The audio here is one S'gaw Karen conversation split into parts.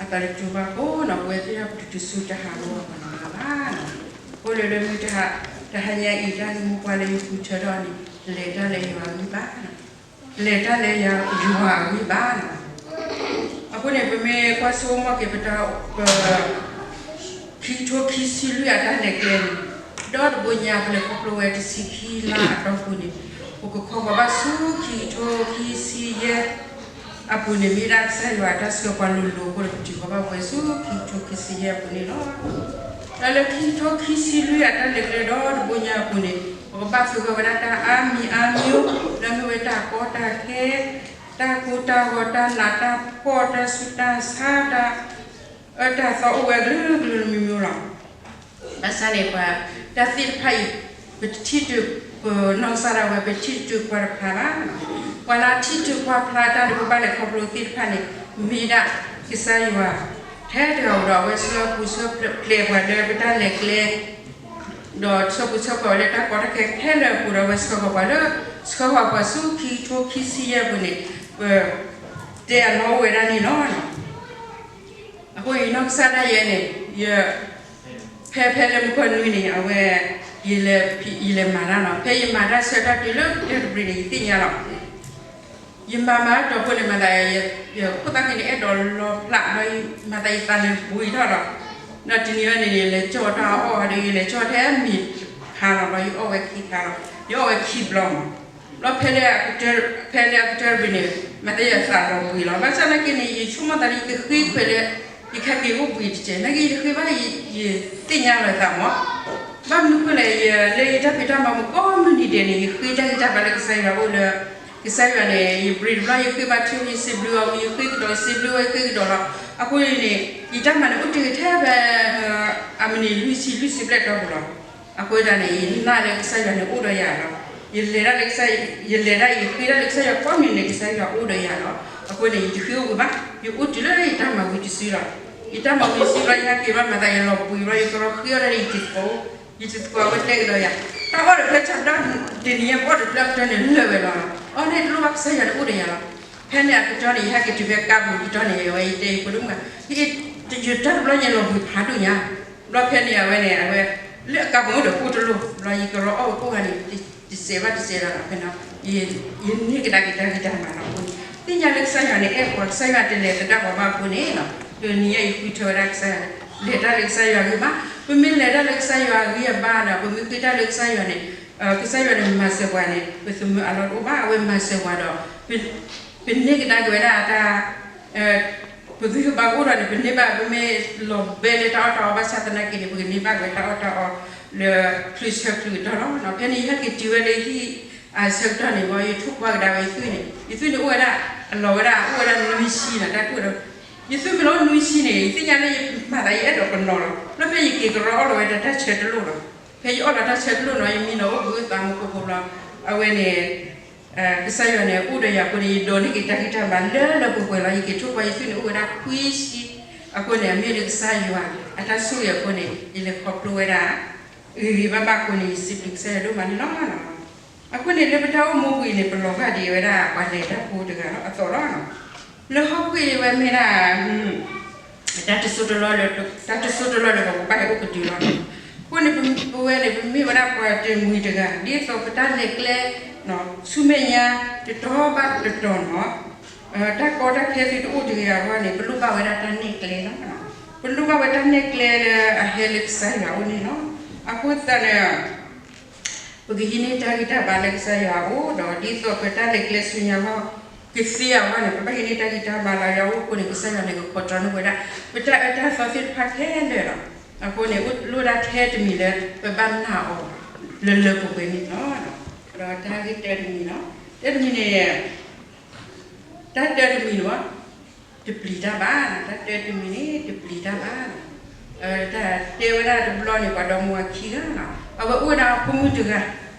အသးတတူၢ်ဘၣ်အဃိနီၤ ပဝဲသ့ၣ်တဖၣ်ပတတုၤဆူတၢ်ဟးဂီၤအဂီၢ်န့ၣ်ဘၣ်နီၤ. အဃိလၢလၢမုၢ်တဟါ တဟါညါအံၤ တၢ်ဂ့ၢ်မိၢ်ပှၢ်လၢယဃုထၢထီၣ်န့ၣ် လဲၤတၢ်လၢယွၤအဂံၢ်ဘါနီၤ, လဲၤတၢ်လၢယွၤအဂံၢ်ဘါနီၤ. အဃိန့ၣ် ပမ့ၢ်ကွၢ်ဆိကမိၣ်က့ၤပတၢ် ပ ခံကထိခံဆံလွံၢ်အတၢ်လဲၤကျဲန့ၣ်, ဒီးတဘိညါပလဲၤခီဖျိဝဲတဆံခံလါအတီၢ်ပူၤန့ၣ်, ပကခီဃီၤဘၣ်ဆူခံကထိခံဆံယဲၢ်အပူၤန့ၣ် မ့ၢ်ဒၣ်ကစၢ်ယွၤအတၢ်ဆှၢပှၤလိၤလိၤအဃိဒီး ပတုၤဃီၤဘၣ်ပဝဲဆူခံကထိခံဆံယဲၢ်အပူၤန့ၣ်လီၤ. ဒီးလၢခံကထိခံဆံလွံၢ်အတၢ်လဲၤကျဲဒီတဘိညါအပူၤန့ၣ် ပကဘၣ်သုးဂီၤဝဲဒၣ်တၢ်အါမံၤအါမံၤ လၢမ့ၢ်ဝဲတၢ်ကီတၢ်ခဲ တၢ်ကိၢ်တၢ်ဂီၤ တၢ်နးတၢ်ဖှီၣ် တၢ်ဆူးတၢ်ဆါ တၢ်အၢတၢ်သီအိၣ်ဝဲကလုာ်ကလုာ်မံၤမံၤလီၤ. ဘၣ်ဆၣ်န့ၣ် ပှၤတၢ်သ့ၣ်တဖၣ်အံၤ ပတထံၣ်တုၤ ပနီၢ်ကစၢ်ဒၣ်ဝဲ ပထံၣ်တတုၤကွၢ်တဖျါဘၣ်. ပှၤလၢအထံၣ်တုၤကွၢ်ဖျါတၢ်လၢပဘၣ်လဲၤခီဖျိသ့ၣ်တဖၣ်န့ၣ် မ့ၢ်ဒၣ်ကစၢ်ယွၤ ထဲတဂၤဧိၤဒီး အဝဲဆှၢပူၤဆှၢပျဲပှၤလၢပတၢ်လဲၤကျဲ ဒီးဆှၢပူၤဆှၢပျဲပှၤလၢတၢ်ကီတၢ်ခဲခဲလၢာ်အပူၤဒီး အဝဲဆှၢဃီၤပှၤလၢ ဆှၢဃီၤပှၤဆူခံကထိခံဆံယဲၢ်ပူၤန့ၣ် ပတဲအလီၢ်အိၣ်ဝဲဒၣ်န့ၣ်လီၤ. အဃိယနီၢ်ကစၢ်ဒၣ်ယဲန့ၣ် ယ ဖဲဖဲလၢမုၢ်ကီၢ်နွံန့ၣ် အဝဲ ယလဲၤ ယလဲၤမၤတၢ်လီၤ. ဖဲယမၤတၢ်ဆၢကတီၢ်တုၤလၢကတၢၢ်တဘျီန့ၣ် ယသ့ၣ်ညါလီၤ. ယမၤမၤတီၢ်ဖိန့ၣ် မၤသး ယခိၣ်သၣ်ဃံန့ၣ် အဲၣ်ဒိးလီဖျး ဘျီ မၤသးယသးန့ၣ်ဘှံးထီၣ်လီၤ. ဒီးတနံၤအံၤန့ၣ် ယလဲၤကၠီတၢ်အီၣ်ဒီး ယလဲၤကၠီထဲမံၤခါလီၤ ဘျီယအီၣ်ဝဲခံခါလီၤ. ယအီၣ်ဝဲခံဘျီမး ဘျီဖဲလၢ ဖဲလၢအကတၢၢ်တဘျီန့ၣ် မၤသးယသးလီၤဘှံးလီၤ. ဘၣ်ဆၣ်နာ်က့န့ၣ် ယဆိကမိၣ်သးလၢယကဃ့ခွဲးလၢ ယကဟဲက့ၤအိၣ်ဘှံးတစဲး နာ်က့ယတဃ့ဘၣ် ယသ့ၣ်ညါလီၤသးမး ဘၣ်မနုၤဃိလဲၣ် ယလၢယတၢ်ဖံးတၢ်မၤမုၢ်ကိးမုၢ်နံၤဒဲးန့ၣ် ယဃ့တၢ်ဂံၢ်တၢ်ဘါလၢကစၢ်ယွၤအအိၣ်လၢ ကစၢ်ယွၤန့ၣ် ယဘြံးတဘျီ ယဃ့ဘါထုကဖၣ် ယစံးဘျုးအီၤ ယဃ့ကဒီး ယစံးဘျုးဝဲ ယဃ့ကဒီးလီၤ. အဃိန့ၣ် ယတၢ်မၤန့ၣ်အိၣ်တ့ၢ်ထဲဖဲ အမုၢ်နံၤလွံၢ်ဆံ လွံၢ်ဆံဘျဲၣ်တီၢ်ပူၤလီၤ. အဃိသတးန့ၣ် ယနာ်လၢကစၢ်ယွၤန့ၣ်အိၣ်ဒီးယၤလီၤ. ယလဲၤဒၣ်လၢကစၢ် ယလဲၤဒၣ် ယဃ့ဒၣ်လၢကစၢ်ယွၤကိးမုၢ်နံၤန့ၣ် ကစၢ်ယွၤအိၣ်ဒီးယၤလီၤ. အဃိန့ၣ် ယတဃ့အိၣ်ဘှံးဘၣ် ယအိၣ်တုၤလၢယတၢ်မၤဝံၤတစုလီၤ. ယတၢ်မၤဝံၤတစုဘျီ ယဟဲက့ၤဘၣ်မၤသးယလီၤဘှံးဘျီ ယကရီဃ့အီၣ်ဒၣ်လၢယတံၤသကိး ယတံၤသကိးအဝဲတဲကဒီးယၤ တၢ်အီၣ်ဒီးဖဲဆၣ်ဒီ တနံၤညါပအီၣ်တဖျၢၣ်ဖျၢၣ်န့ၣ်လၢာ်ဝဲလီၤ. အီၣ်န့ၣ်တလိၣ်ဘၣ် ကစၢ်ယွၤန့ၣ်အိၣ်ဒီးယၤလီၤ. ဖဲန့ၣ်အကတီၢ်န့ၣ် ယဟဲက့ၤတုၤဖဲကါပူၤကတီၢ်န့ၣ် အဝဲယတဲယဖိဒိၣ်မုၣ် ယတၢ်တဘျီညါလီၤဘှံးဖးဒိၣ်ညါ ဘျီဖဲန့ၣ်အဝဲန့ၣ် အဝဲ လၢအကါပူၤအိၣ်ဒီးအိၣ်တလိၣ် ဘျီယကရီအီၣ်ဝဲကိးဂၤန့ၣ် တစဲးဘၣ်တစဲးဒီးဖဲန့ၣ် ယန့ၢ်ကဒါက့ၤတၢ်ဂံၢ်တၢ်ဘါလီၤအဃိန့ၣ် သ့ၣ်ညါလၢကစၢ်ယွၤန့ၣ် အဲၣ်ပှၤ ကစၢ်ယွၤတလဲၤသဒၣ်ပှၤဘၣ်အဃိန့ၣ် တနံၤညါအံၤဃုထၢဝဲဒၣ်ကစၢ်ယွၤ လဲၤတၢ်လၢကစၢ်ယွၤအဂံၢ်ဘါ ပမ့ၢ်လဲၤတၢ်လၢကစၢ်ယွၤအဂံၢ်အဘါဒီး ပမ့ၢ်ဃ့တၢ်လၢကစၢ်ယွၤန့ၣ် ကစၢ်ယွၤန့ၣ်မၤစၢၤပှၤန့ၣ် ပသမုာ်အလီၢ်တအိၣ်ဘၣ် အဝဲမၤစၢၤပှၤဒီး ပန့ၢ်ကဒါက့ၤဝဲဒၣ်တၢ် ပဂံၢ်ပဘါကအိၣ်ဒီးန့ၣ် ပန့ၢ်ဘၣ် ပမ့ၢ်လီၤဘဲလၢတၢ်အီၣ်တၢ်အီဘၣ်ဆၣ်သနာ်က့န့ၣ် ပကန့ၢ်ဘၣ်ဝဲတၢ်အီၣ်တၢ်အီလၢ ချုးဆၢချုးကတီၢ်လီၤ. ဖဲန့ၣ်ယဟဲက့ၤတုၤဝဲလၢဟံၣ်အဆၢကတီၢ်န့ၣ် ဘၣ်ယထိၣ်ကွၢ်ကဒါဝဲယသွံၣ်န့ၣ် ယသွံၣ်န့ၣ်အိၣ်ဝဲဒၣ် အလီၤဝဲဒၣ် အိၣ်ဝဲဒၣ်နွံဆံနီၤ တၢ်ထိၣ်ဒီး ယသွံၣ်မ့ၢ်လီၤနွံဆံန့ၣ် ယသ့ၣ်ညါလၢယမၤသးယအဲၣ်ဒိးကနီၤလီၤ. ဘျီဖဲယက့ၤကရီအီၣ်လီၤဝဲဒၣ်တၢ်ဆၢတလိၣ်လီၤ. ဖဲယအီၣ်လီၤတၢ်ဆၢတလိၣ်နီၤ ယမံနီၤအိၣ်ဘှံးသးမူခိၣ်ဖိဘျီ အဝဲန့ၣ် ကစၢ်ယွၤန့ၣ် အိၣ်ဒီးယၤအဃိန့ၣ် ယဒိးန့ၢ်က့ၤတၢ်ဂံၢ်တၢ်ဘါလၢလၢပှဲၤပှဲၤလီၤ. ယက့ၤထိၣ်ကွၢ်ယသွံၣ်န့ၣ်အိၣ်ဝဲဒၣ်ခွံဆံ အဃိန့ၣ် အမ့ၢ်လၢကစၢ်ယွၤအတၢ်ဆိၣ်ဂ့ၤအဃိန့ၣ် ယလဲၤခီဖျိဝဲဒၣ် ဂ့ၤဂ့ၤဘၣ်ဘၣ်အဃိန့ၣ် ယစံးဘျုးကစၢ်ယွၤဒိၣ်မးန့ၣ်လီၤ. အဃိန့ၣ် လၢပတၢ်အိၣ်မူပူၤအံၤန့ၣ် ပလီၤဂာ်ဒံးဝဲဒၣ်ပှၤလဲၤတၢ်ဖိတဂၤလီၤ အသီလီၤ. လၢဟီၣ်ခိၣ်အံၤဝဲမ့ၢ်ဒၣ် တၢ်တစိၢ်တလီၢ်လၢ တၢ်တစိၢ်တလီၢ်လၢပကဘၣ်ဟဲအိၣ်ကတုၤလီၤ. အဃိန့ၣ် ပဝဲန့ၣ် ပမ့ၢ်ဝဲဒၣ်ပှၤတမှံၤတဂၤ ဒ်သိးပတၢ်လဲၤကျဲ ဆူမဲာ်ညါ တတီၤဘၣ်တတီၤနီၤ တၢ်ကီတၢ်ခဲသုတအိၣ်တဂ့ၤအဂီၢ်န့ၣ် ပလိၣ်ဘၣ်ဝဲဒၣ်တၢ်နဲၣ်ကျဲလီၤ. ပလိၣ်ဘၣ်ဝဲတၢ်နဲၣ်ကျဲလၢအဟဲလၢကစၢ်ယွၤအအိၣ်န့ၣ်လီၤ. အဃိသတးန့ၣ် ပကဟံးန့ၢ်တၢ်ဂံၢ်တၢ်ဘါလၢကစၢ်ယွၤအအိၣ်ဒီး ဒ်သိးပတၢ်လဲၤကျဲဆူညါအဂီၢ် ကသ့အဂီၢ်န့ၣ် ပဘၣ်ဟံးန့ၢ်တၢ်ဂံၢ်တၢ်ဘါလၢယွၤအအိၣ်အဃိန့ၣ် ကစၢ်ယွၤန့ၣ် ကခီတီန့ၢ်ဝဲဒၣ် ပတၢ်အၢတၢ်သီသ့ၣ်တဖၣ်ခဲလၢာ်လီၤ. အဃိန့ၣ် အိၣ်လိၣ်ဒၣ်ထဲတမံၤလၢ ပဘၣ်နာ်အီၤ လၢလၢပှဲၤပှဲၤန့ၣ်လီၤ. ဒီးတၢ်ဂ့ၢ်တၢတမံၤလီၤ. တၢတမံၤန့ၣ် တၢ်တၢတမံၤန့ၣ် တပျံၤတၢ်ဘၣ်, တၢ်တၢတမံၤန့ၣ် တပျံၤတၢ်ဘၣ်. တၢ်တဲဝဲဒၣ်တဘျီန့ၣ် ပှၤဒီမါဝၤခံဂၤလီၤ. အဝဲအိၣ်ဝဲဒၣ်အဖိမုၣ်တဂၤ,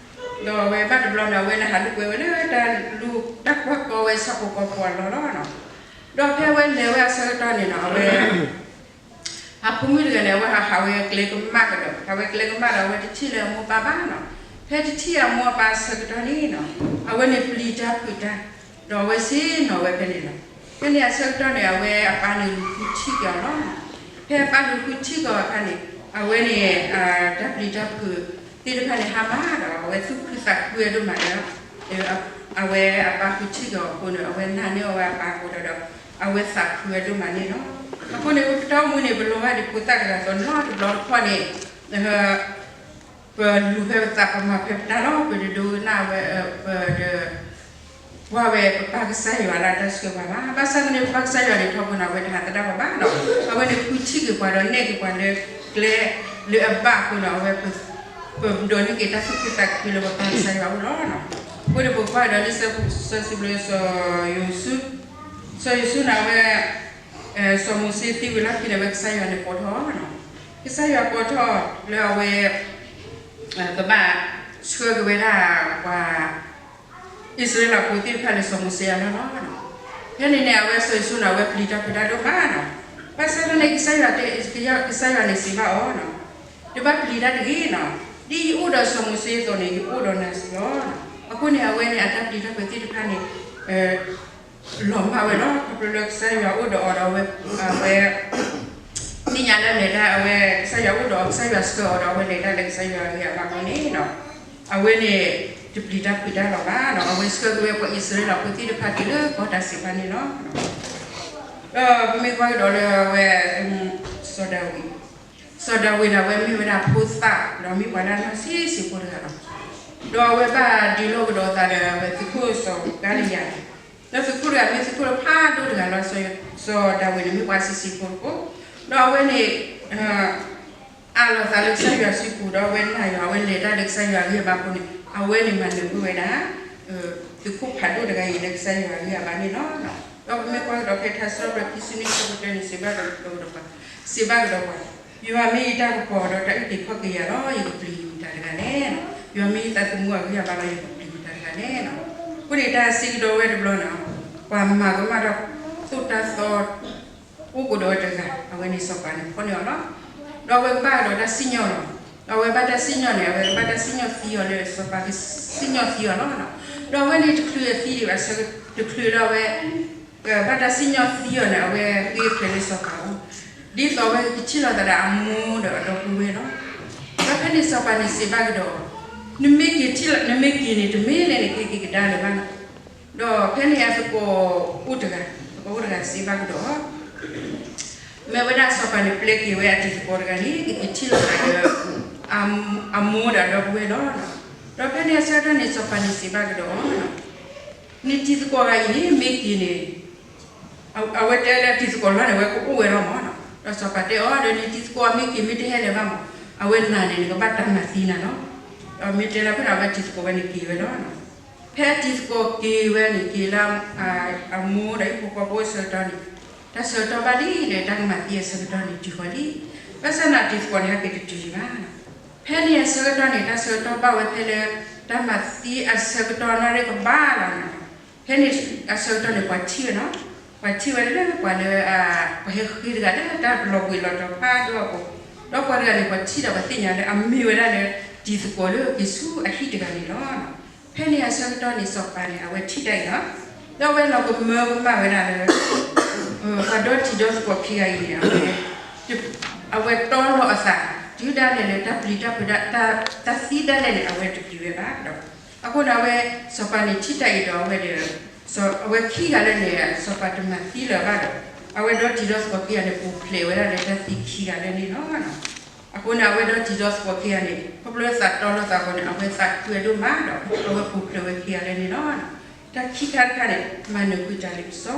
ဒီးအဝဲဘၣ်တဘျီန့ၣ် အဝဲန့ၣ်ဟးလိာ်ကွဲဝဲလၢတၢ်လူၢ်တၢ်ကွၢ်ကီဝဲဆၣ်ဖိကီၢ်ဖိအလီၢ်လီၤ. ဒီးဖဲအဝဲလဲၤဝဲအဆၢကတီၢ်န့ၣ်ဒီး အဝဲ အဖိမုၣ်တဂၤန့ၣ် အဝဲဟးဟးဝဲကျဲကမၣ်ကဒီး, ဟးဝဲကျဲကမၣ်ဒီး အဝဲတထံၣ်လၢအမိၢ်အပၢ်ဘၣ်နီၤ. ဖဲတထံၣ်အမိၢ်အပၢ်အဆၢကတီၢ်န့ၣ်နီၤ, အဝဲန့ၣ်ပျံၤတၢ်ဖုးတၢ်, ဒီးအဝဲဆ့ၣ်နီၤဝဲဖဲန့ၣ်လီၤ. ဖဲန့ၣ်အဆၢကတီၢ်န့ၣ် အဝဲအပၢ်န့ၣ်လူၤဃုထံ ဃုထံၣ်က့ၤအီၤလီၤ. ဖဲပၢ်လူၤဃုထံၣ်က့ၤအီၤအခါန့ၣ် အဝဲန့ၣ် တၢ်ပျံၤတၢ်ဖုးသ့ၣ်တဖၣ်န့ၣ် ဟါမၢ်ဒီး အဝဲသူၣ်ခုသးခုဝဲဒိၣ်မးလၢ အဝဲအပၢ်ဃုထံၣ်က့ၤအီၤအဃိန့ၣ် အဝဲနာ်န့ၢ်အီၤဝဲအပၢ်အဃိဒီး အဝဲသးခုဝဲဒိၣ်မးန့ၣ်လီၤ. အဃိန့ၣ် ပတၢ်အိၣ်မူန့ၣ် ပလီၤဂာ်ဒံးဖိသၣ်တဂၤအသိးန့ၣ်လီၤ. တဘျီတခီၣ်န့ၣ် ပလူၤဖဲပသး ပမၤဖဲပတၢ်လီၤ. ပတဒိကနၣ်ဝဲ ပတကွၢ်ဝဲပပၢ်ကစၢ်ယွၤလၢအတၢ်ဆှၢပှၤဘၣ်. ဘၣ်ဆၣ်သနာ်က့ ပပၢ်ကစၢ်ယွၤန့ၣ် ထီဘိန့ၣ် အဝဲတဟးသဒၣ်ပှၤဘၣ်လီၤ. အဝဲန့ၣ်ဃုထံၣ်က့ၤပှၤဒီးနဲၣ်က့ၤပှၤလၢကျဲလၢအဘၣ်အဃိန့ၣ် အဝဲ ပဒိးန့ၢ်က့ၤတၢ်သူၣ်ခုသးခုလၢပပၢ်ကစၢ်ယွၤအအိၣ်လီၤ. အဃိန့ၣ်ပကွၢ်ဒီးလံာ်စီဆှံပူၤလၢ စီၤယိၤၡူန့ၣ် အဝဲ စီၤမိၤၡ့သံဝံၤလီၢ်ခံန့ၣ် အဝဲကစၢ်ယွၤန့ၣ်ကိးထီၣ်အီၤ, ကစၢ်ယွၤကိးထီၣ်လၢအဝဲ ကဘၣ်ဆှၢက့ၤဝဲဒၣ်ပှၤအံၣ်စရ့လးဖိသ့ၣ်တဖၣ်လၢစီၤမိၤၡ့အလီၢ်လီၤ. ဖဲန့ၣ်န့ၣ် အဝဲစီၤယိၤၡူန့ၣ် အဝဲပျံၤတၢ်ဖုးတၢ်ဒိၣ်မးလီၤ. ဘၣ်ဆၣ်သနာ်က့ ကစၢ်ယွၤတဲ ကစၢ်ယွၤန့ၣ်စံးဘၣ်အီၤ, တဘၣ်ပျံၤတၢ်တဂ့ၤလီၤ. ဒ်ယအိၣ်ဒီးစီၤမိၤၡ့အသိးန့ၣ် ယအိၣ်ဒီးနၤစ့ၢ်ကီးလီၤ. အဃိန့ၣ် အဝဲန့ၣ် အတၢ်ပျံၤတၢ်ဖုးသ့ၣ်တဖၣ်န့ၣ် လီၤမၢ်ဝဲလီၤ. ခီဖျိလၢကစၢ်ယွၤအိၣ်ဒီးအီၤဒီး အဝဲ အဝဲ သ့ၣ်ညါလၢလဲၤတၢ် အဝဲ ကစၢ်ယွၤအိၣ်ဒီးအီၤ ကစၢ်ယွၤဆှၢအီၤဒီး အဝဲလဲၤတၢ်လၢကစၢ်ယွၤအဂံၢ်အဘါအဃိန့ၣ် အဝဲန့ၣ် တပျံၤတၢ်ဖုးတၢ်လီၤဘၣ်လီၤ. အဝဲဆှၢက့ၤဝဲပှၤအံၣ်စရ့လးဖိသ့ၣ်တဖၣ်တုၤလၢကီၢ်တၢ်စံးပာ်န့ၣ်လီၤ. ဒီးပမ့ၢ်ကွၢ်ကဒီးလၢအဝဲ စီၤဒၤဝံး, စီၤဒၤဝံးန့ၣ် အဝဲမ့ၢ်ဝဲဒၣ်ဖိသၣ် ဒီးမ့ၢ်ပှၤလၢအနီၢ်ဆံးဆံးဖိတဂၤလီၤ. ဒီးအဝဲဘၣ်ဒုးလီၢ်ကဒီးအသးဒီးအဝဲသုးခိၣ်စီၤကၤလံယၤ ဒီးသုးခိၣ်တဂၤမ့ၢ်သုးခိၣ်ဖးဒိၣ်တဂၤလီၤ. စီၤဒၤဝံးန့ၣ် မ့ၢ်ပှၤဆံးဆံးဖိတဖိ, ဒီးအဝဲန့ၣ် အးလီၤသးလၢကစၢ်ယွၤစုပူၤ ဒီးအဝဲလဲၤတၢ်လၢကစၢ်ယွၤအဂံၢ်အဘါအဃိန့ၣ် အဝဲန့ၣ်မၤနၢၤကွံာ်ဝဲဒၣ် သုးခိၣ်ဖးဒိၣ်တဂၤအံၤလၢကစၢ်ယွၤအဂံၢ်အဘါန့ၣ်လီၤ. ဒီးပမ့ၢ်ကွၢ်ကဒီးဖဲထါစံးထီၣ်ပတြၢၤခံဆံနွံဆၢဖိတၢန့ၣ် စံးဘၣ်ကဒီးပှၤ, စံးဘၣ်ကဒီးပှၤ, ယွၤမ့ၢ်ယတၢ်ကပီၤဒီးတၢ်အုၣ်က့ၤခီၣ်က့ၤယၤလီၤ. ယကပျံၤမတၤတဂၤလဲၣ်. ယွၤမ့ၢ်ယသးသမူအဂံၢ်အဘါလီၤ. ယကပျံၤမတၤတဂၤလဲၣ်. အဃိန့ၣ်တၢ်စံးကဒီးဝဲတဘျီန့ၣ် ပှၤမၤကမၣ်ဒီးသိၣ်တၢ်သီ အိၣ်ကဒီးဝဲတဂၤ အဝဲန့ၣ်စီၤပၤန့ၣ်ဖီၣ်န့ၢ်အီၤလီၤ. ဒီးအဝဲကဘၣ်ကဒီးတၢ်စံၣ်ညီၣ်လီၤ. ဒီးအဝဲဘၣ်တၢ်စံၣ်ညီၣ်န့ၣ် အဝဲကဘၣ်တၢ်စံၣ်ညီၣ်သံအီၤလၢစီၤပၤကစံၣ်ညီၣ်သံအီၤလီၤ. ဒီးအဝဲန့ၣ်တချုးအသံဒံးဘၣ် တချုးလၢအဝဲ ဘၣ်တၢ်စံၣ်ညီၣ်သံအီၤန့ၣ် အဝဲဃ့ဃဲၤလၢစီၤပၤအအိၣ် ဒ်သိးအဝဲကထံၣ်လိာ်သးဒီးအမိၢ်ဒီးအဒီပုၢ်ဝဲၢ်လီၤ. ဒီးဖဲန့ၣ်စီၤပၤန့ၣ်စံးဘၣ်ကဒီး နမ့ၢ်က့ၤထံၣ်လီၤ နမ့ၢ်က့ၤန့ၣ် တမ့ၢ်လၢနကဟဲက့ၤကဒါလၢၤဘၣ်နီၤ. ဒီးဖဲန့ၣ်အသကိးအိၣ်တဂၤ, သကိးအိၣ်တဂၤစံးဘၣ်ကဒီး မ့ၢ်ဝဲဒၣ်စီၤပၤန့ၣ် ပျဲက့ၤဝဲအတံၤသကိးတဂၤန့ၣ် ကက့ၤထံၣ်လိာ်သးဒီး အမိၢ်ဒီးအဒီပုၢ်ဝဲၢ်လီၤ. ဒီးဖဲန့ၣ်အဆၢကတီၢ်န့ၣ် စီၤပၤန့ၣ်စံးဘၣ်ကဒီး နတံၤသကိးတဂၤအံၤန့ၣ် မ့ၢ်က့ၤန့ၣ် အဝဲတဲလၢတံၤသကိးလီၤန့ၣ် အဝဲကအိၣ်ဝဲလီၤမးနီၤ. ဒီးစီၤပၤတဲအီၤဒီး နတံၤသကိးမ့ၢ်က့ၤမ့ၢ်တဟဲလၢၤဘၣ်မး အဝဲနၤန့ၣ် နကဘၣ်တၢ်မၤသံနၤလီၤ. ဒီးမ့ၢ်တဲလၢဖဲန့ၣ် အဝဲတံၤသကိးဝဲန့ၣ်က့ၤဝဲလီၤ. ဖဲအတံၤသကိးက့ၤဝဲန့ၣ် က့ၤလၢ အမိၢ်ဒီးဟံၣ်ဖိဃီဖိအဆၢကတီၢ်န့ၣ် တၢ်ဆၢကတီၢ်ဘၣ်လံလၢတၢ်ကမၤသံအဆၢကတီၢ်န့ၣ်တုၤဃီၤလံ. ဘၣ်ဆၣ်န့ၣ်တံၤသကိးန့ၣ် ဟဲက့ၤတတုၤဒံးဘၣ်. ဖဲန့ၣ်အဆၢကတီၢ်န့ၣ် တၢ်ဆၢကတီၢ်ဘၣ်ဝဲဖဲလၢ တၢ်မၤသံအဆၢကတီၢ်နီၣ်ရ့ၣ်ကဘၣ်လီၤန့ၣ်. ဖဲန့ၣ်အဆၢကတီၢ်န့ၣ် ပှၤထံၣ်ဝဲနီၤ, ပှၤထံၣ်ဝဲလၢပှၤလၢ ပှၤဟဲဃ့တဂၤလၢတၢ်လီၤဘှံးလီၤတီၤဖးဒိၣ်အပူၤ, ဒီးပှၤတဂၤန့ၣ် ပှၤထံၣ်ဒီးပှၤသ့ၣ်ညါလၢအမ့ၢ်ဝဲဒၣ်လၢ တံၤသကိးလၢက့ၤဆူအဟံၣ်တဂၤန့ၣ်လီၤ. ဖဲန့ၣ်အဆၢကတီၢ်န့ၣ် စီၤပၤန့ၣ် အဝဲထံၣ်တၢ်အံၤနီၤ, ဒီးအဝဲလီၤကမၢကမၣ်ဝဲဒၣ်လၢ ပှၤဒီတံၤဒီသကိးခံဂၤအံၤန့ၣ် အဝဲတီလီၤအသး တုၤဒၣ်လဲာ်လၢတၢ်ပျံၤတၢ်ဖုး တၢ်သံဒၣ်လဲာ်န့ၣ် အဝဲတပျံၤဝဲဘၣ်ဒီး, အဃိန့ၣ် အဝဲစီၤပၤန့ၣ်ထံၣ်တၢ်အံၤဒီး အဝဲဒီး အဝဲခံဂၤလၢန့ၣ် စီၤပၤတမၤသံလၢၤဘၣ်ဒီး အဝဲဒီတံၤဒီသကိးခံဂၤန့ၣ် ပူၤဖျဲးဝဲဒၣ်လၢတၢ်သံခံဂၤလၢန့ၣ်လီၤ. အဃိန့ၣ် အဝဲဒီတံၤဒီသကိးခံဂၤန့ၣ် ခီဖျိသးတီလိာ်သးအဃိန့ၣ် အဝဲသးခုဝဲဒိၣ်မးဒီး အဝဲပူၤဖျဲးဝဲခံဂၤလၢန့ၣ်လီၤ. တၢ်ခံခါတခါန့ၣ် မၤနၢၤကွံာ်တၢ်လ့ပစီ,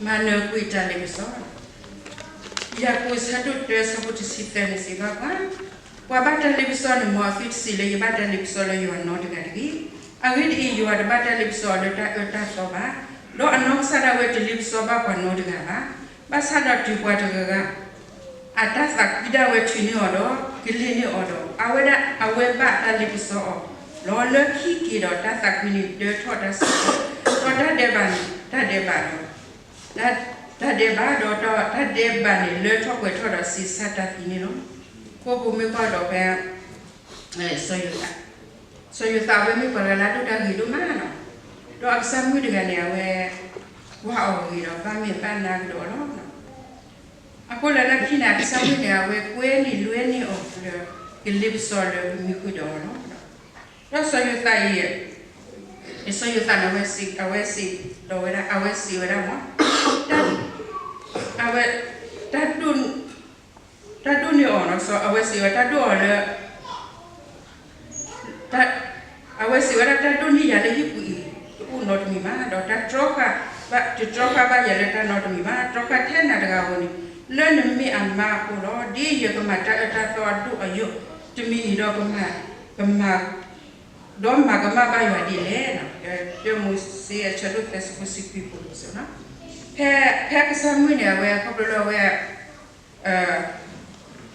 မၤနၢၤကွံာ်တၢ်လ့ပစီ ယၤကိာ်ဆၢဒိၣ်တၢဆၢဖိတဆံသၢန့ၣ်စံးဘၣ်ပှၤ, ပှၤဘၣ်တၢ်လ့ပစီန့ၣ် မ်အသုတစံးလၢယဘၣ်တၢ်လ့ပစီလၢယွၤနီတဂၤတဂ့ၤ. အဂ့ၢ်ဒ်အံၤ, ယွၤတဘၣ်တၢ်လ့ပစီအီၤလၢတၢ်အၢတၢ်သီဘၣ်, ဒီးအနီၢ်ကစၢ်ဒၣ်ဝဲတလ့ပစီဘၣ်ပှၤနီတဂၤဘၣ်. ဘၣ်ဆၣ်ဒီးတုၤပှၤတဂၤဂၤ အတၢ်သးကွံဒၣ်ဝဲထုးန့ၢ်အီၤဒီး ကလ့ၢ်န့ၢ်အီၤဒီး အဝဲဒၣ်အဝဲဘၣ်တၢ်လ့ပစီအီၤလီၤ. လၢခံက့ၤဒီးတၢ်သးကွံန့ၣ် ဒၢထီၣ်တၢ်ဆး, ဒီးတၢ်ဒဲးဘးန့ၣ် တၢ်ဒဲးဘးဒီး တၢ်ဒဲးဘးဒီးတၢ်ဒဲးဘးန့ၣ် လၢထီၣ်ပှဲၤထီၣ်ဒီးစံးဆၢတၢ်သံန့ၣ်လီၤ. ကိၣ်ပူၤမ့ၢ်ကွၢ်ဒီးဖဲ စီၤယိၤသး, စီၤယိၤသးအဝဲမ့ၢ်ပှၤတဂၤလၢအဒိၣ်တၢ်ဂ့ၤဒိၣ်မးနီၤ, ဒီးအကစၢ်မုၣ်တဂၤန့ၣ် အဝဲကွၢ်အီၤဂ့ၤဒီးဘၣ်မဲာ်ဘၣ်နါကဒီးအီၤလီၤ. အဃိလၢလၢခံန့ၣ် ကစၢ်မုၢ်န့ၣ် အဝဲကွဲန့ၢ်လွဲန့ၢ်အီၤလၢ ကလ့ပစီလၢမံဃုာ်ဒီးအီၤလီၤ. ဒီးစီၤယိၤသးအံၤ, စီၤယိၤသးန့ၣ် အဝဲစံးဒီးဝဲဒၣ်, အဝဲစံးဝဲဒၣ်မ့ၢ်, အဝဲ, တၢ်ဒိၣ်န့ၢ်အီၤ, အဝဲစံးဝဲတၢ်ဒိၣ်အီၤလၢ အဝဲစံးဝဲဒၣ်တၢ်ဒိၣ်န့ၢ်ယၤလၢဟံၣ်ပူၤအံၤ တအိၣ်နီတမံၤဘၣ်, ဒီးတၢ်တြီဃာ်, တတြီဃာ်ဘၣ်ယၤလၢတၢ်နီတမံၤဘၣ်, တြီဃာ်ထဲနၤတဂၤဧိၤန့ၣ်, လၢနမ့ၢ်အမါအဃိလီၤ. ဒ်ယကမၤတၢ်အၢတၢ်သီအဒိၣ်အယိာ်တမံၤအံၤဒီး, ကမၤ, ဒီးမၤကမၣ်ဘၣ်ယွၤဒ်လဲၣ်. ယဲၢ်မိၤၡ့အဆၢဒိၣ်သၢဆၢဖိဆံခွံပူၤ, ဖဲ, ဖဲကစၢ်မုၢ်န့ၣ် အဝဲခီဖျိလၢအဝဲ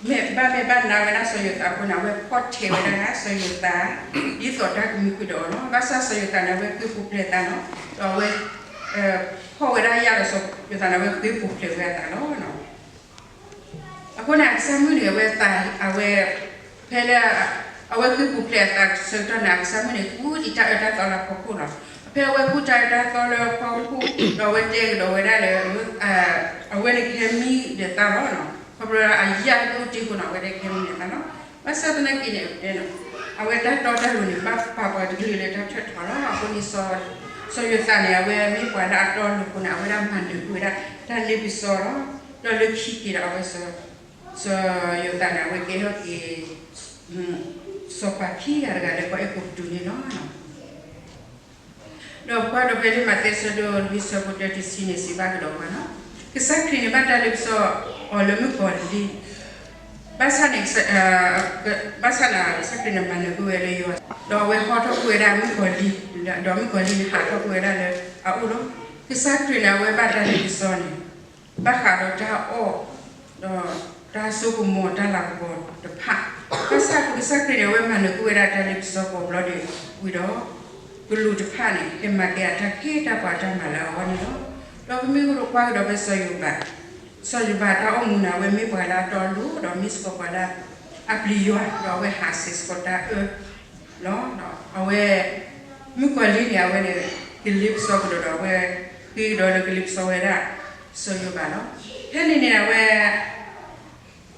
မ့ၢ်ဘၣ်မ့ၢ်ဘၣ်နါဝဲဒၣ်စီၤယိၤသးအဃိန့ၣ်, အဝဲဖီၣ်ထဲဝဲဒၣ်စီၤယိၤသး ဒ်သိးတၢ်ကမံဃုာ်ဒီးအီၤလီၤ. ဘၣ်ဆၣ်စီၤယိၤသးန့ၣ် အဝဲဃ့ပူၤဖျဲးအသးလီၤ. ဒီးအဝဲဖီၣ်ဝဲဒၣ်ယၤဒီးစီၤယိၤသးန့ၣ် အဝဲဃ့ပူၤဖျဲးဝဲအသးလီၤ. အဃိန့ၣ် အကစၢ်မုၢ်န့ၣ် အဝဲသး, အဝဲ, ဖဲလၢအဝဲဃ့ပူၤဖျဲးအသးဆၢကတီၢ်န့ၣ် အကစၢ်မုၢ်န့ၣ် ကူးဒံးတၢ်အၢတၢ်သီလၢအဖီခိၣ်လီၤ. ဖဲအဝဲကူးတၢ်အၢတၢ်သီလၢအဖီခိၣ် ဒီးအဝဲတဲကဒီးဝဲဒၣ်လၢ အဝဲန့ၣ်ကဟဲမံဒီးသးလီၤ. ခီဖျိအယၣ်တအိၣ်တ့ၢ်အဃိန့ၣ် အဝဲဒၣ်ကဟဲမံဒီးသးလီၤ. ဘၣ်ဆၣ်သနာ်က့န့ၣ် အဝဲတၢ်တီတၢ်လိၤန့ၣ် ဘၣ်ပာ်ပှၤတကလုာ်လၢတၢ်ထၢၣ်ထီၣ်လီၤ. အဃိန့ၣ် စီၤယိၤသးန့ၣ် အဝဲမ့ၢ်ပှၤလၢအတီအလိၤအဃိန့ၣ် အဝဲဒၣ်မၤနၢၤကွံာ်ဝဲဒၣ်တၢ်လ့ပစီလီၤ. ဒီးလၢခံက့ၤဒီးအဝဲ စီၤယိၤသးန့ၣ် အဝဲကဲထီၣ်က့ၤ စီၤပၤခံဂၤတဂၤလၢကီၢ်အဲၤကူပတူးန့ၣ်လီၤ. ဒီးပကွၢ်ဒီးဖဲလံာ်မးသဲအဆၢဒိၣ်လွံၢ်ဆၢဖိတၢတဆံန့ၣ် စံးဘၣ်ကဒီးပှၤလီၤ. ကစၢ်ခရံာ်န့ၣ်ဘၣ်တၢ်လ့ပစီအီၤလၢမုၣ်ကီၤလံၢ်, ဘၣ်ဆၣ်န့ၣ်, ဘၣ်ဆၣ်န့ၣ် ကစၢ်ခရံာ်န့ၣ်မၤနၢၤကွံာ်ဝဲလၢယွၤ, ဒီးအဝဲဟီထီၣ်ကွံာ်ဝဲဒၣ်မုၣ်ကီၤလံၢ်, ဒီးမုၣ်ကီၤလံၢ်န့ၣ်ဟးထီၣ်ကွံာ်ဝဲဒၣ်လၢအအိၣ်လီၤ. ကစၢ်ခရံာ်န့ၣ် အဝဲဘၣ်တၢ်လ့ပစီန့ၣ် ဘၣ်ဃးဒီးတၢ်အီၣ်, ဒီးတၢ်စိကမီၤတၢ်လၤကပီၤတဖၣ်, ဘၣ်ဆၣ်ကစၢ်ခရံာ်န့ၣ် အဝဲမၤနၢၤကွံာ်ဝဲဒၣ်တၢ်လ့ပစီကိးဘျီဒဲးဝံၤဒီး ကလူးတဖၣ်န့ၣ် ဟဲမၤက့ၤအတၢ်ခ့တၢ်ပှၤတၢ်မၤလၢအဂီၢ်န့ၣ်လီၤ. ဒီးပမ့ၢ်ကဒီးကွၢ်ကဒီးဖဲစီၤယိၤဘး, စီၤယိၤဘးတၢ်အိၣ်မူန့ၣ် အဝဲမ့ၢ်ပှၤလၢအတီအလိၤ ဒီးမ့ၢ်စ့ၢ်ကီးပှၤလၢအပျံၤယွၤ ဒီးအဝဲဟးဆှဲးစ့ၢ်ကီးတၢ်အၢလီၤ. အဝဲ, မုၣ်ကီၤလံၢ်န့ၣ် အဝဲန့ၣ် ကလ့ပစီကဒီးဒီး အဝဲဃ့ကဒီးလၢကလ့ပစီဝဲဒၣ်စီၤယိၤဘးလီၤ. ဖဲန့ၣ်န့ၣ် အဝဲ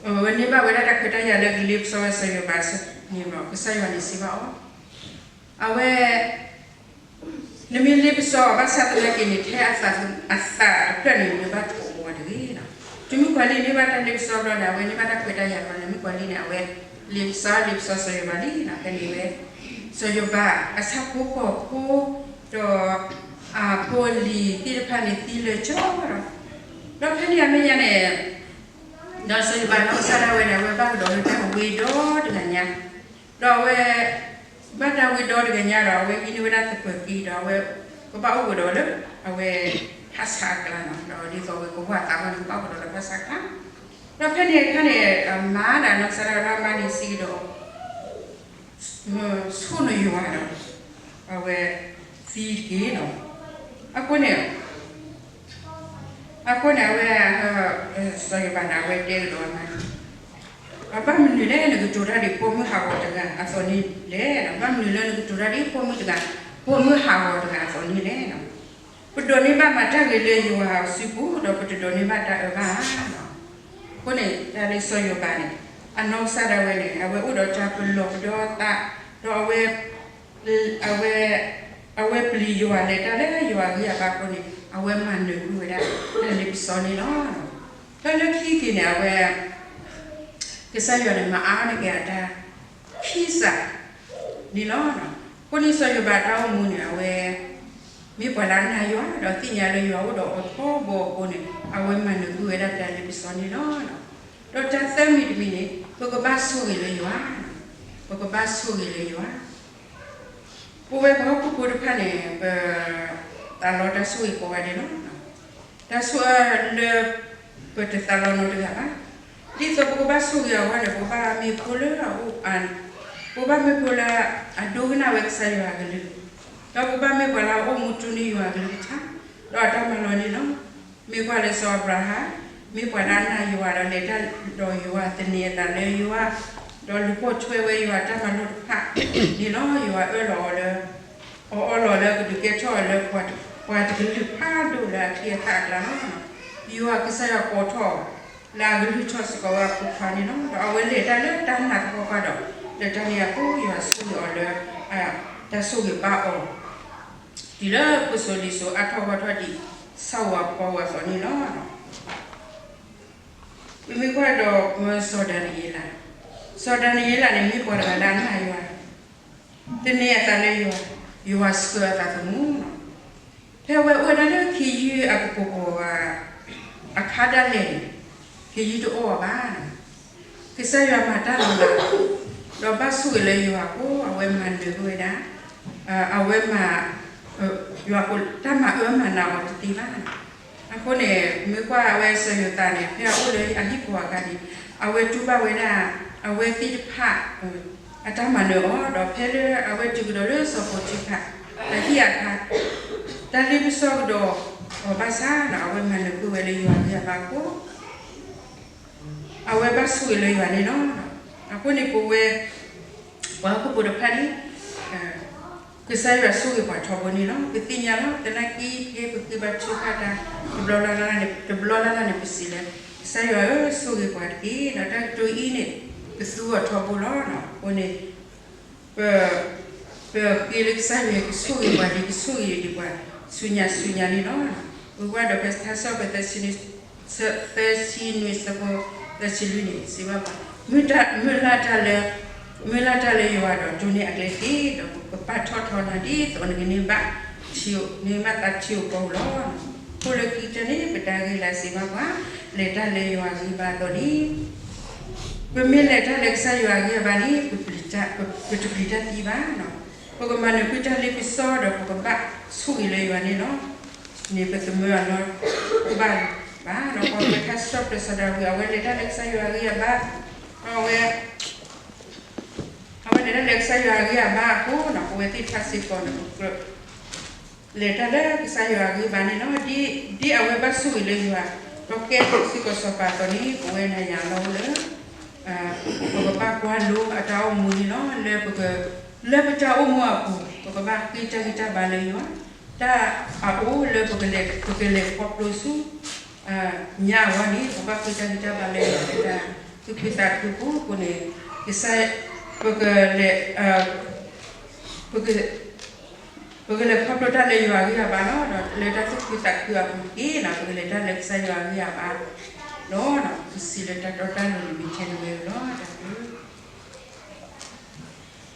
အဝဲန့ၢ်ဘၣ်ဝဲဒၣ်တၢ်ခွဲးတၢ်ယာ်လၢကလ့ပစီဝဲစီၤယိၤဘးန့ၣ်လီၤ. ကစၢ်ယွၤန့ၣ်စံးဘၣ်အီၤ, အဝဲ နမ့ၢ်လ့ပစီအီၤဘၣ်ဆၣ်သနာ်က့န့ၣ် ထဲအသးအဖျၢၣ်န့ၣ် နဘၣ်ထိးအီၤတဂ့ၤ. တုၤမုၣ်ကီၤလံၢ်န့ၢ်ဘၣ်တၢ်လ့ပစီဘျီန့ၣ် အဝဲန့ၢ်ဘၣ်တၢ်ခွဲးတၢ်ယာ်ဘျီန့ၣ် မုၣ်ကီၤလံၢ်န့ၣ် အဝဲ လ့ပစီလ့ပစီစီၤယိၤဘးလံန့ၣ် ဖဲန့ၣ်ဝဲ စီၤယိၤဘးအဆၣ်ဖိကီၢ်ဖိ ဒီး အဖိအလံၤသ့ၣ်တဖၣ်န့ၣ်သံလၢာ်ကၠီဒီး, ဒီးဖဲန့ၣ်အမဲာ်ညါန့ၣ် ဒီးစီၤယိၤဘးနီၢ်ကစၢ်ဒၣ်ဝဲန့ၣ် အဝဲဘၣ်ကဒီးလၢတၢ်ဝ့ဒီတဂၤညါ, ဒီးအဝဲ ဘၣ်တၢ်ဝ့ဒီတဂၤညါဒီး အဝဲဟံးန့ၢ်ဝဲဒၣ်သပၢၤကံဒီး အဝဲကဘၣ်အိၣ်ကဒီးလၢ အဝဲ ဖဆးအကျါန့ၣ်လီၤ. ဒီးဒ်သိးအဝဲကဝၢ်သးဘၣ်န့ၣ် ကဘၣ်အိၣ်ကဒီးလၢဖဆးအကျါ, ဒီးဖဲန့ၣ်အခါန့ၣ် အမါဒီးနီၢ်ကစၢ်ဒၣ်ဝဲဒၣ်အမါန့ၣ်စံးကဒီး ဆိၣ်နယွၤဒီး အဝဲသံတက့ၢ်လီၤ. အဃိန့ၣ် အဃိန့ၣ် အဝဲ စီၤယိၤဘးန့ၣ် အဝဲတဲကဒီးအမါ, ဘၣ်မနုၤလဲၣ် နကတိၤတၢ်ဒ်ပိာ်မုၣ်ဟးဂီၤတဂၤအသိးန့ၣ်လဲၣ်. ဘၣ်မနုၤလၢနကတိၤတၢ်ဒ်ပိာ်မုၣ်တဂၤ, ပိာ်မုၣ်ဟးဂီၤတဂၤအသိးန့ၣ်လဲၣ်. ပဒိးန့ၢ်ဘၣ်မၤတၢ်ဂ့ၤလၢယွၤအစုပူၤ ဒီးပတဒိးန့ၢ်ဘၣ်တၢ်အၢဘၣ်ဧါ. အဃိန့ၣ် တၢ်လၢစီၤယိၤဘးန့ၣ် အနီၢ်ကစၢ်ဒၣ်ဝဲန့ၣ် အဝဲအိၣ်ဒီးတၢ်ပလီၢ်ပဒီသး, ဒီး အဝဲ အဝဲပျံၤယွၤလဲၤတၢ်လၢယွၤအဂံၢ်အဘါအဃိန့ၣ် အဝဲမၤနၢၤကွံာ်ဝဲဒၣ်တၢ်လ့ပစီန့ၣ်လီၤ. ဒီးလၢခံက့ၤန့ၣ် အဝဲ ကစၢ်ယွၤန့ၣ် မၤအါန့ၢ်က့ၤအတၢ်ခံစးန့ၣ်လီၤ. အဃိန့ၣ်စီၤယိၤဘးတၢ်အိၣ်မူန့ၣ် အဝဲ မ့ၢ်ပှၤလၢအနာ်ယွၤ ဒီးသ့ၣ်ညါလၢယွၤအိၣ်ဒီးအီၤထီဘိအဃိန့ၣ် အဝဲမၤနၢၤကွံာ်ဝဲဒၣ်တၢ်လ့ပစီန့ၣ်လီၤ. ဒီးတၢ်သၢမံၤတမံၤန့ၣ် ပကဘၣ်ဆိၣ်ဂ့ၤလၢယွၤ, ပကဘၣ်ဆိၣ်ဂ့ၤလၢယွၤ. ပဝဲပှၤဟီၣ်ခိၣ်ဖိတဖၣ်န့ၣ် ပသးလီတၢ်ဆိၣ်ဂ့ၤကိးဂၤဒဲးလီၤ. တၢ်ဆိၣ်အၢလၢ ပတသးလီနီတဂၤဘၣ်. ဒ်သိးပကဘၣ်ဆိၣ်ဂ့ၤအဂီၢ်န့ၣ် ပကဘၣ်မ့ၢ်ဖိလၢအအိၣ်, ပကဘၣ်မ့ၢ်ဖိလၢအဒိကနၣ်ဝဲကစၢ်ယွၤအကလုၢ်, ဒီးပကဘၣ်မ့ၢ်ပှၤလၢအအိၣ်မူတူၢ်န့ၢ်ယွၤအကလုၢ်ကထါ, ဒီးအတၢ်မၤလီၤန့ၣ်လီၤ. မ့ၢ်ကွၢ်လၢစီၤအၤဘြၤဟၣ် မ့ၢ်ပှၤလၢအနာ်ယွၤဒီးလဲၤတၢ်ဒီးယွၤ သန့ၤအသးလၢယွၤ, ဒီးလူၤပိာ်ထွဲဝဲယွၤတၢ်မၤလိာ်တဖၣ်န့ၣ်လီၤ. ယွၤအၢၣ်လီၤအီၤလၢ အီၣ်အီလီၤလၢကဒုးကဲထီၣ်အီၤလၢ ပှၤတကလုာ်ဖးဒိၣ်လၢအချံအသၣ်အကျါလီၤ. ယွၤကစၢ်ယွၤကိးထီၣ်အီၤ လၢအကလုၢ်ထီၣ်စ့ၢ်ကီးဝဲအဖိခွါန့ၣ်လီၤ. ဒီးအဝဲလဲၤတၢ်လၢတၢ်နာ်သပှၢ်ပှၢ်ဒီး လၢတၢ်န့ၣ်အဃိ ယွၤဆိၣ်ဂ့ၤအီၤလၢ တၢ်ဆိၣ်ဂ့ၤဘၣ်အီၤ တုၤလၢပစိၤလံၤစိၤအါထီၣ်ဂီၢ်ထီၣ်ဒံး ဆၣ်ဝါပီဝါအသိးန့ၣ်လီၤ. ပမ့ၢ်ကွၢ်ဒီးမၢစီၤဒၤနံးယ့လး, စီၤဒၤနံးယ့လးန့ၣ် မ့ၢ်ပှၤတဂၤလၢအနာ်ယွၤ, သန့ၤအသးလၢယွၤ, ယွၤဆှၢအသးသမူလီၤ. ဖဲအဝဲအိၣ်ဝဲဒၣ်လၢခ့ယုၢ်အကပိာ်ကပိာ်အခါဒၣ်လဲာ်န့ၣ်, ခ့ယုၢ်တအိၣ်အီၤဘၣ်. ကစၢ်ယွၤမၤတၢ်လီၤလး, ဒီးဘၣ်ဆိၣ်ဂ့ၤလၢယွၤအဃိ အဝဲမၤနၢၤကွံာ်ဝဲဒၣ်, အဝဲမၤ, ယွၤအဃိ တၢ်မၤအၢမၤနးအီၤတသ့ဘၣ်. အဃိန့ၣ် မ့ၢ်ကွၢ်အဝဲစီၤယိၤသးန့ၣ် ဖဲအအိၣ်လၢအဟံၣ်ကဝီၤအခါန့ၣ် အဝဲတူၢ်ဘၣ်ဝဲဒၣ် အဝဲသ့ၣ်တဖၣ် အတၢ်မၤနၢၤအီၤ ဒီးဖဲလၢအဝဲတုၤကဒီးလၢစီၤပိၤတံဖၤ အဟံၣ်အခါ တၢ်လ့ပစီကဒီးအီၤဘၣ်ဆၣ် အဝဲမၤနၢၤကွံာ်ဝဲလၢယွၤအဂံၢ်အဘါအဃိ အဝဲဘၣ်ဆိၣ်ဂ့ၤလၢယွၤန့ၣ်လီၤ. အဃိန့ၣ်ပဝဲ ပှၤဟီၣ်ခိၣ်ဖိတဖၣ်န့ၣ် ကစၢ်ယွၤဆိၣ်ဂ့ၤပှၤထီဘိန့ၣ်လီၤ. ပသ့ၣ်ညါလီၤ သနာ်က့ဖဲပဃ့ဘါထုကဖၣ်တၢ် တဘျီလၢ်လၢ်န့ၣ် တဘျီလၢ်လၢ်န့ၣ် ပစံးလၢ ကစၢ်ယွၤဧၢ ဆိၣ်ဂ့ၤပှၤတက့ၢ်. ဒီးတၢ်ကတိၤအံၤန့ၣ် ပသူအီၤထီဘိလီၤ. အဃိန့ၣ် ပ, ပဃ့လၢကစၢ်ယွၤကဆိၣ်ဂ့ၤပှၤဒ်ကဆိၣ်ဂ့ၤဒံးပှၤ ဆူညါဆူညါန့ၣ်လီၤ. ပကွၢ်ဒီးဖဲထါစံးထီၣ်ပတြၢၤ သၢဆံနွံဆၢဖိ သၢဆံလွံၢ်န့ၣ် စံးဘၣ်ပှၤ, မုၢ်လၢ်တၢ်လၢ, မုၢ်လၢ်တၢ်လၢယွၤဒီး ဒိးန့ၢ်အကျဲသ့, ဒီးကပာ်ထီၣ်ထီနၤဒ်သိးနကန့ၢ်ဘၣ်, နကန့ၢ်ဘၣ်သးထံဧိၤကီဧိၤလီၤ. အဃိလၢခံကတၢၢ်န့ၣ် ပတၢ်ဂ့ၢ်လၢစံးဘၣ်ပှၤ, လဲၤတၢ်လၢယွၤအဂံၢ်အဘါအသိးန့ၣ် ပမ့ၢ်လဲၤတၢ်လၢကစၢ်ယွၤအဂံၢ်အဘါန့ၣ် ပတပျံၤတၢ်သံဘၣ်. ပကမၤနၢၤကွံာ်တၢ်လ့ပစီဒီး ပကဘၣ်ဆိၣ်ဂ့ၤလၢယွၤန့ၣ်လီၤ. န့ၣ်ပသမၢအလီၢ်ဘၣ်ဘၣ်. ဒီးပဝဲခါဆၢပျၢၤစီၤဒၤဝံး အဝဲလဲၤတၢ်လၢကစၢ်ယွၤအဂံၢ်အဘါ, အဝဲ, အဝဲလဲၤတၢ်လၢကစၢ်ယွၤအဂံၢ်အဘါအဃိန့ၣ် ပဝဲသ့ၣ်တဖၣ်စ့ၢ်ကီးန့ၣ် လဲၤတၢ်လၢကစၢ်ယွၤအဂံၢ်အဘါန့ၣ်လီၤ. ဒ်အဝဲဘၣ်ဆိၣ်ဂ့ၤလၢယွၤ ဒီးကဲထီၣ်စ့ၢ်ကီးစီၤပၤအသိးန့ၣ် ပဝဲနၤယၤလီၤလၢ ပကဘၣ်ကွၢ်လိအတၢ်အိၣ်မူန့ၣ်လီၤ. လၢပက, လၢပတၢ်အိၣ်မူအပူၤ ပကဘၣ်ဃ့တၢ်ဂံၢ်တၢ်ဘါလၢယွၤ, တၢ်အအိၣ်လၢပကလဲၤ, ပကလဲၤခီဖျိဆူ ညါအဂီၢ်န့ၣ် ပဘၣ်ဃ့တၢ်ဂံၢ်တၢ်ဘါလၢယွၤလၢတၢ်သူၣ်ခုသးခုအပူၤအဃိန့ၣ် ကစၢ်, ပကလဲၤ, ပက, ပကလဲၤခီဖျိတၢ်လၢယွၤအဂံၢ်အဘါလီၤ. ဒီးလၢတၢ်သူၣ်ခုသးခုအပူၤတက့ၢ်န့ၣ် ပကလဲၤတၢ်လၢကစၢ်ယွၤအဂံၢ်အဘါလီၤ. ပစံးလၢတၢ်တီတၢ်လိၤန့ၣ်မ့ၢ်ထဲန့ၣ်ဝဲလီၤ.